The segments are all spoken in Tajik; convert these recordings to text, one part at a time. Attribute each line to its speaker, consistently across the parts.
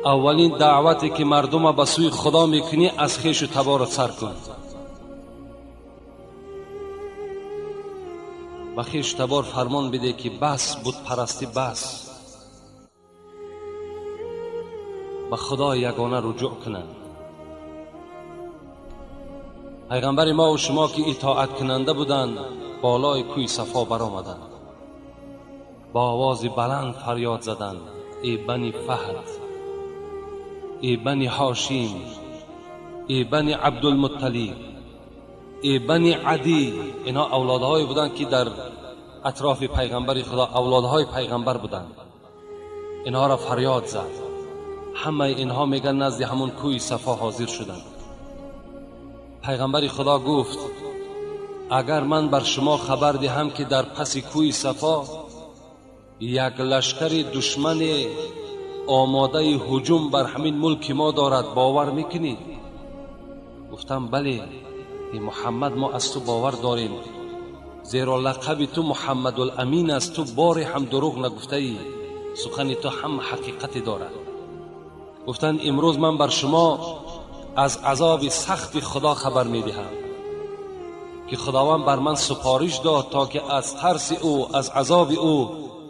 Speaker 1: Аввалин даъвате ки мардума ба сӯи Худо мекунӣ, аз хешу таборат сар кун. Ба хешу табор фармон биде ки бас, бутпарастӣ бас, ба Худои ягона руҷӯъ кунанд. Пайғамбари мо ва шумо ки итоаткунанда буданд, болои кӯи Сафо баромаданд, бо овози баланд фарёд заданд: эй бани Фаҳд, эй бани Ҳошим, эй бани Абдулмутталиб, эй бани Адӣ. Инҳо авлодҳое буданд ки дар атрофи пайғамбари Худо авлодҳои пайғамбар буданд. Инҳоро фарёд зад. Ҳамаи инҳо мегӯянд назди ҳамон кӯи Сафо ҳозир шуданд. Пайғамбари Худо гуфт: агар ман бар шумо хабар диҳам ки дар паси кӯи Сафо як лашкари душмане омодаи ҳуҷум бар ҳамин мулки мо дорад, бовар мекунӣ? Гуфтам: бале, эй Муҳаммад, мо аз ту бовар дорем, зеро лақаби ту Муҳаммадуламин аст, ту боре ҳам дурӯғ нагуфтаӣ, сухани ту ҳам ҳақиқате дорад. Гуфтанд: имрӯз ман бар шумо аз азоби сахти Худо хабар медиҳам ки Худованд бар ман супориш дод то ки аз тарси ӯ, аз азоби ӯ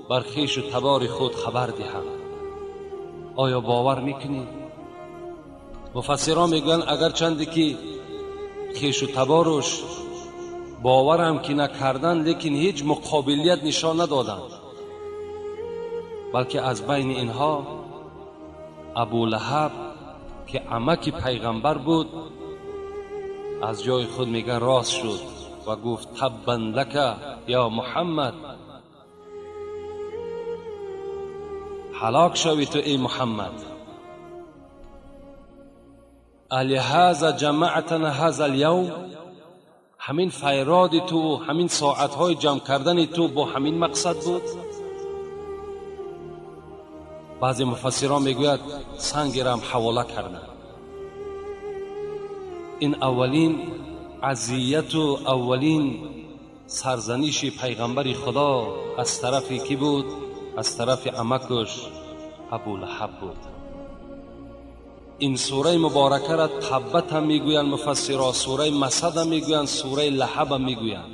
Speaker 1: бар хешу табори худ хабар диҳам. Оё бовар мекунӣ? Муфассирон мегӯянд агарчанде ки хешу таборуш боварам ки накарданд, лекин ҳеҷ муқобилият нишон надоданд, балки аз байни инҳо Абулаҳаб ки амаки пайғамбар буд, аз ҷои худ мега рост шуд ва гуфт: таббан лака ё Муҳаммад, ҳалок шавӣ ту эй Муҳаммад. Алиҳаза ҷамаътана ҳаза алявм, ҳамин файроди ту, ҳамин соатҳои ҷамъ кардани ту бо ҳамин мақсад буд? Баъзе муфассирон мегӯяд сангерам ҳавола карданд. Ин аввалин азияту аввалин сарзаниши пайғамбари Худо аз тарафи кӣ буд? Аз тарафи амакуш Абулаҳаб буд. Ин сураи муборакаро Таббат ҳам мегӯянд муфассиро, сураи Масад ҳам мегӯянд, сураи Лаҳаб ҳам мегӯянд.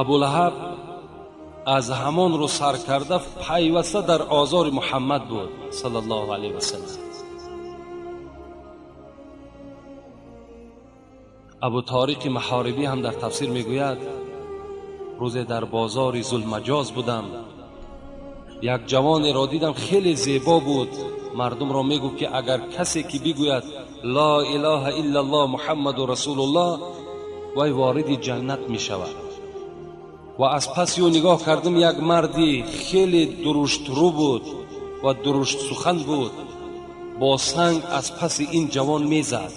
Speaker 1: Абулаҳаб аз ҳамон рӯз сар карда пайваста дар озори Муҳаммад буд саллаллоҳу алайҳи васаллам. Абу Ториқи Маҳорибӣ ҳам дар тафсир мегӯяд: рӯзе дар бозори Зулмаҷоз будам, як ҷавонеро дидам хеле зебо буд. Мардумро мегуфт ки агар касе ки бигӯяд ла илаҳа иллаллоҳ Муҳаммаду расулуллоҳ, вай вориди ҷаннат мешавад. Ва аз паси ӯ нигоҳ кардам, як марди хеле дуруштрӯ буд ва дуруштсухан буд, бо санг аз паси ин ҷавон мезад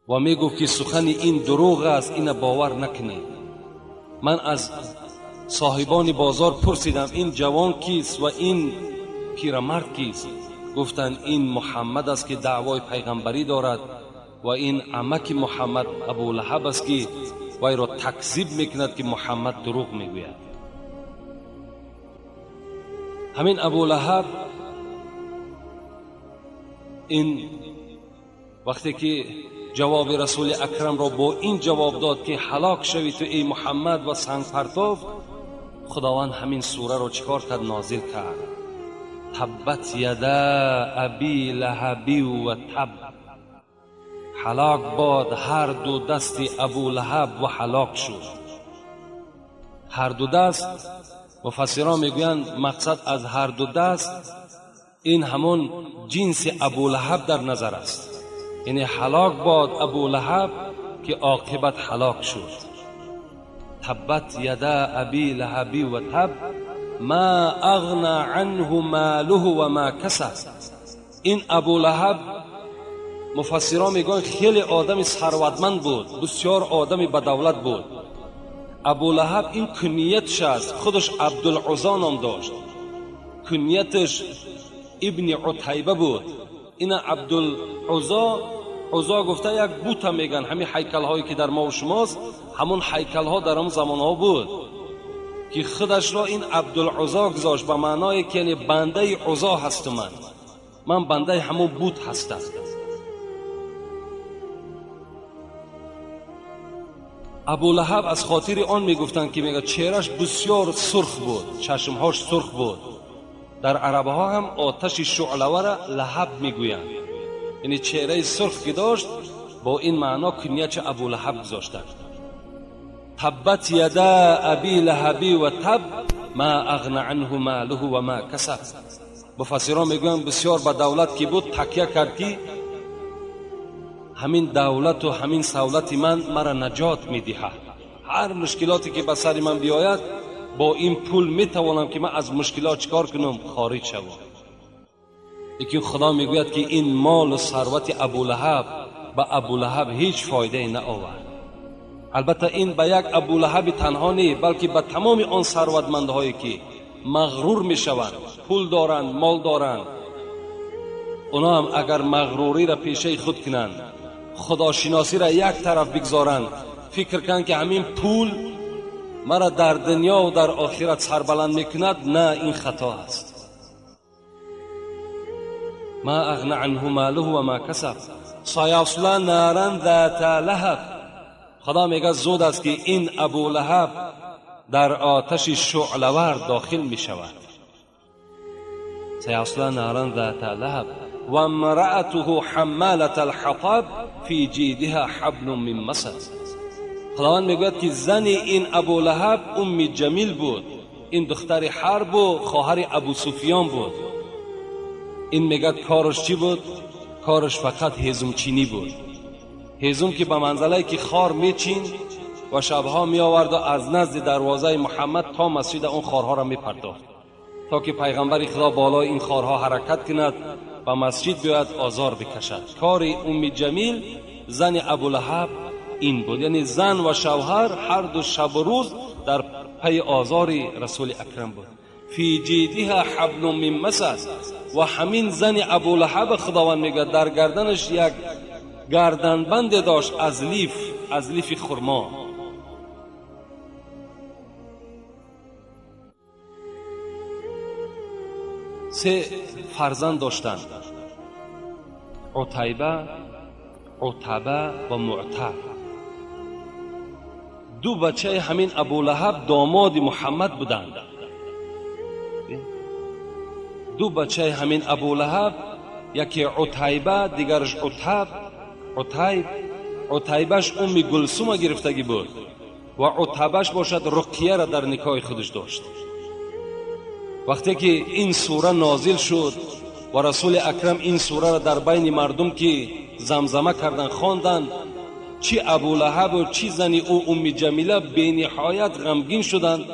Speaker 1: ва мегуфт ки сухани ин дурӯғ аст, ина бовар накунед. Ман аз соҳибони бозор пурсидам: ин ҷавон кист ва ин пирамард кист? Гуфтанд: ин Муҳаммад аст ки даъвои пайғамбарӣ дорад ва ин амаки Муҳаммад Абулаҳаб аст ки вайро такзиб мекунад ки Муҳаммад дурӯғ мегӯяд. Ҳамин Абулаҳаб ин вақте ки ҷавоби Расули Акрамро бо ин ҷавоб дод ки ҳалок шавӣ ту эй Муҳаммад ва санг партофт, Худованд ҳамин сураро чӣ кор кард? Нозил кард. Таббат яда аби лаҳаби ва таб, ҳалок бод ҳар ду дасти Абулаҳаб ва ҳалок шуд. Ҳар ду даст, муфассирон мегӯянд мақсад аз ҳар ду даст ин ҳамон ҷинси Абулаҳаб дар назар аст, яъне ҳалок бод Абулаҳаб ки оқибат ҳалок шуд. Таббат яда аби лаҳаби ва таб ма ағна анҳу молуҳу ва ма касаб. Ин Абулаҳаб муфассирон мегӯянд хеле одами сарватманд буд, бисёр одами бадавлат буд. Абулаҳаб ин куниятш аст, худаш Абдулуззо ном дошт, кунияташ ибни Утайба буд. Ина Абдулуззо Узо гуфта як бута меган, ҳамин ҳайкалҳое ки дар мо ва шумост, ҳамон ҳайкалҳо дар он замонҳо буд ки худашро ин Абдулузо гузошт, ба маъное ки яъне бандаи Узо ҳастам, ман бандаи ҳамон бут ҳастам. Абулаҳаб аз хотири он мегуфтанд ки мега чеҳраш бисёр сурх буд, чашмҳош сурх буд. Дар арабҳо ҳам оташи шуълавара лаҳаб мегӯянд, яъне чеҳраи сурх ки дошт, бо ин маъно куньяча Абулаҳаб гузоштанд. Таббат яда аби лаҳаби ва таб ма ағна анҳу малуҳу ва ма касаб. Муфассирон мегӯянд бисёр ба давлат ки буд такя кард ки ҳамин давлату ҳамин савлати ман мара наҷот медиҳад. Ҳар мушкилоте ки ба сари ман биёяд, бо ин пул метавонам ки ман аз мушкилот чикор кунам, хориҷ шавам. Лекин Худо мегӯяд ки ин молу сарвати Абулаҳаб ба Абулаҳаб ҳеҷ фоидае наовард. Албатта ин ба як Абулаҳаби танҳо не, балки ба тамоми он сарватмандҳое ки мағрур мешаванд, пул доранд, мол доранд, اونا هم اگر مغروری را پیشه خود کنند، خداشناسی را یک طرف بگذارند، فکر کنند که همین پول مرا در دنیا و در آخرت سربلند میکند، نه، این خطا است. ما اغنى عنه ماله و ما کسب سیصلی نارا ذات لهب. خدا میگه زود است که این ابو لهب در آتش شعله‌ور داخل میشود. سیصلی نارا ذات لهب و امرأته حمالة الحطب فی جیدها حبل من مسد. خداوند میگوید که زن این ابو لهب ام جمیل بود، این دختر حرب و خواهر ابو سفیان بود. این میگه کارش چی بود؟ کارش فقط هیزم چینی بود. هیزم که به منزله که خار میچین و شبها می آورد و از نزد دروازه محمد تا مسجد اون خارها را میپرداخت تا که پیغمبر خدا بالای این خارها حرکت کند و مسجد بیاید آزار بکشد. کار ام جمیل زن ابو لهب این بود، یعنی زن و شوهر هر دو شب و روز در پی آزار رسول اکرم بود. فی جیدها حبل من مسد. و همین زن ابو لهب خداوند میگه در گردنش یک گردنبند داشت از لیف، از لیف خرما. سه فرزند داشتند، عتیبه، عتبه و معتب. دو بچه همین ابو لهب داماد محمد بودند. دو بچه همین ابو لهب، یکی عتیبه، دیگرش عتب. عتیب، عتیبش ام گلسوم گرفتگی بود و عتبش باشد رقیه را در نکاح خودش داشت. وقتی که این سوره نازل شد و رسول اکرم این سوره را در بین مردم که زمزمه کردن خواندن، چی ابو لهب و چی زن او ام جمیله به نهایت غمگین شدند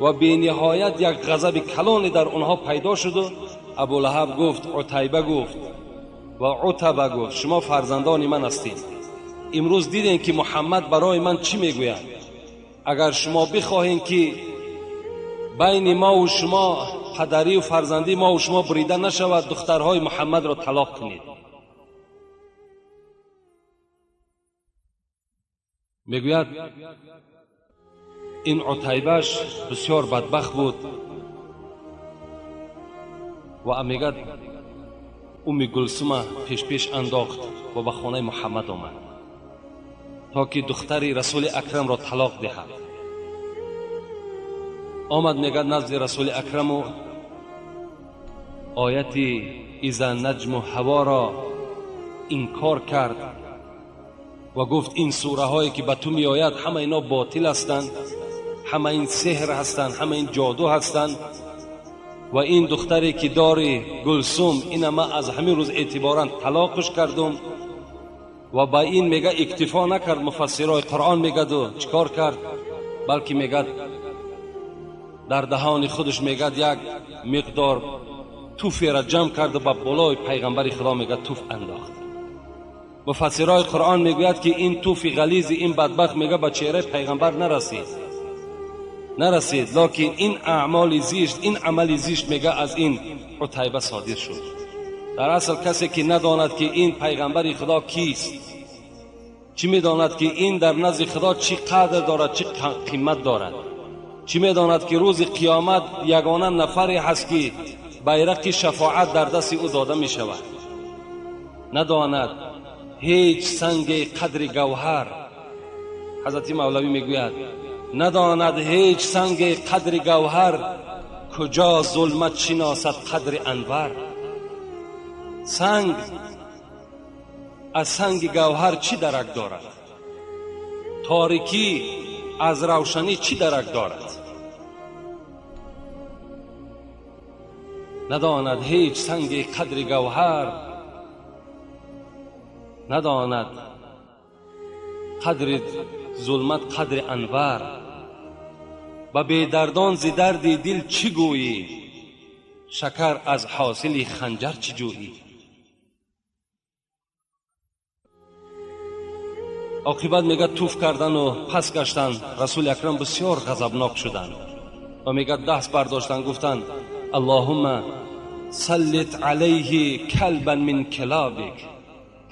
Speaker 1: و به نهایت یک غضب کلانی در آنها پیدا شد. و ابو لهب گفت، عتیبه گفت و عتبه گفت، شما فرزندان من هستید، امروز دیدین که محمد برای من چی میگوید. اگر شما بخواهید که بین ما و شما پدری و فرزندی ما و شما بریده نشود، دخترهای محمد را طلاق کنید. میگوید این عتیبهش بسیار بدبخت بود و میگد ام گلسوم پیش پیش انداخت و به خانه محمد آمد تا که دختر رسول اکرم را طلاق دهد. آمد میگد نزد رسول اکرم و آیت اذا نجم هوا را انکار کرد و گفت این سوره هایی که به تو می آید همه اینا باطل هستند، همه این سحر هستند، همه این جادو هستند و این دختری که داری گلسوم، این ما از همین روز اعتبارا طلاقش کردم. و با این میگه اکتفا نکرد، مفسرای قرآن میگه دو چیکار کرد، بلکه میگه در دهان خودش میگه یک مقدار توفی را جمع کرد و به بالای پیغمبر خدا میگه توف انداخت. مفسرای قرآن میگوید که این توف غلیظ این بدبخت میگه به چهره پیغمبر نرسید، لکن این اعمال زشت، این عمل زشت میگه از این عتیبه صادر شد. Дар асл касе ки надонад ки ин пайғамбари Худо кист, чӣ медонад ки ин дар назди Худо чӣ қадр дорад, чӣ қимат дорад, чӣ медонад ки рӯзи қиёмат ягона нафаре ҳаст ки байрақи шафоат дар дасти ӯ дода мешавад. Надонад ҳеҷ санги қадри гавҳар. Ҳазрати Мавлавӣ мегӯяд надонад ҳеҷ санги қадри гавҳар, куҷо зулмат шиносад қадри анвар. Санг аз санги гавҳар чӣ дарак дорад? Торикӣ аз равшанӣ чӣ дарак дорад? Надонад ҳеҷ санги қадри гавҳар, надонад қадри зулмат қадри анвар. Ба бедардон зи дарди дил чӣ гӯӣ, шакар аз ҳосили ханҷар чӣ ҷӯӣ. Оқибат мегӯяд туф кардану пас гаштан. Расули Акрам бисёр ғазабнок шуданд ва мегӯяд даст бардоштанд, гуфтанд Аллоҳумма саллит алайҳи калбан мин килобик.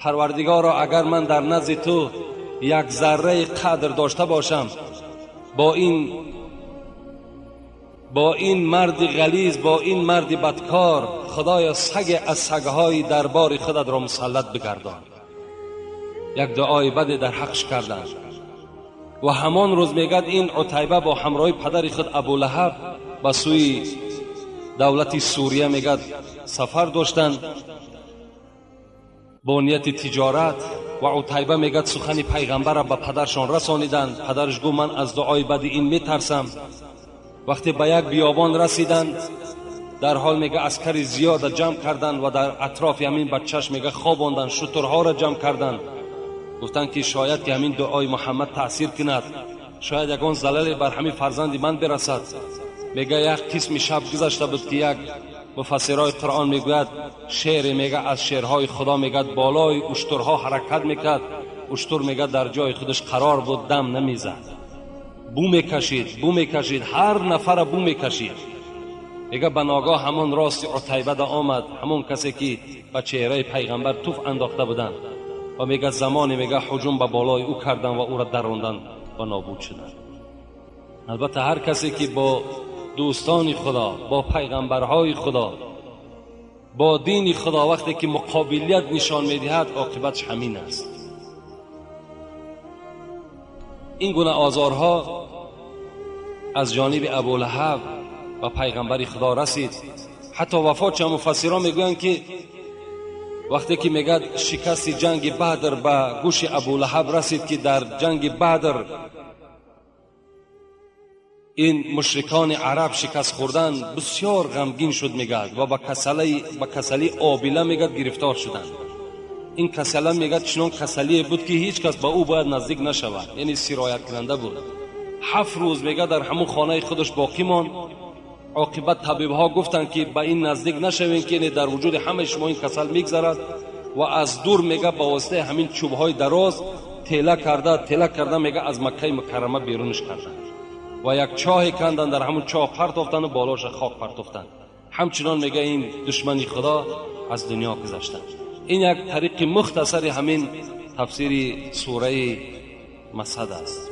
Speaker 1: Парвардигоро, агар ман дар назди ту як зарраи қадр дошта бошам, бо ин марди ғализ, бо ин марди бадкор, Худоё саге аз сагҳои дарбори худатро мусаллат бигардон. Як дуои баде дар ҳақш карданд ва ҳамон рӯз мегӯяд ин Утайба бо ҳамроҳи падари худ Абулаҳаб ба сӯи давлати Сурия мегӯяд сафар доштанд бо нияти тиҷорат. Ва Утайба мегӯяд сухани пайғамбарро ба падаршон расониданд. Падараш гуфт ман аз дуои бади ин метарсам. Вақте ба як биёбон расиданд, дар ҳол мега аскари зиёда ҷамъ карданд ва дар атрофи ҳамин бачаш мега хобонданд, шутурҳоро ҷамъ карданд. Гуфтанд ки шояд ки ҳамин дуои Муҳаммад таъсир кунад, шояд ягон залале бар ҳамин фарзанди ман бирасад. Мега як қисми шаб гузашта буд ки як муфассирои Қуръон мегӯяд шеъре мега аз шеърҳои Худо мегӯяд болои уштурҳо ҳаракат мекард. Уштур мега дар ҷои худаш қарор буд, дам намезад, бу мекашид, бу мекашид, ҳар нафара бу мекашид. Мега ба ногоҳ ҳамон рости Утайбада омад, ҳамон касе ки ба чеҳраи пайғамбар туф андохта буданд, ва мега замоне мега ҳуҷум ба болои ӯ карданд ва ӯро даронданд ва нобуд шуданд. Албатта ҳар касе ки бо дӯстони Худо, бо пайғамбарҳои Худо, бо дини Худо вақте ки муқобилият нишон медиҳад, оқибатш ҳамин аст. Ин гуна озорҳо аз ҷониби Абулаҳаб ба пайғамбари Худо расид. Ҳатто вафот чанд муфассирон мегӯянд ки вақте ки мегӯяд шикасти ҷанги Бадр ба гӯши Абулаҳаб расид, ки дар ҷанги Бадр ин мушрикони араб шикаст хӯрдан, бисёр ғамгин шуд мегӯяд ва ба касалии обила мегӯяд гирифтор шуданд. Ин касала мегӯяд чунон касалие буд ки ҳеҷ кас ба ӯ бояд наздик нашавад, яъне сирояткунанда буд. 7 рӯз мегӯяд дар ҳамон хонаи худаш боқӣ монд. Оқибат табибҳо гуфтанд ки ба ин наздик нашавем, ки дар вуҷуди ҳамаи шумо ин касал мегзарад. Ва аз дур мегӯяд ба воситаи ҳамин чӯбҳои дароз тела карда мегӯяд аз Маккаи Мукаррама берунаш карданд ва як чоҳе канданд, дар ҳамон чоҳ партофтанд ва болоша хок партофтанд. Ҳамчунон мегӯяд ин душмани Худо аз дунё гузаштанд. Ин як тариқи мухтасари ҳамин тафсири сураи Масад аст.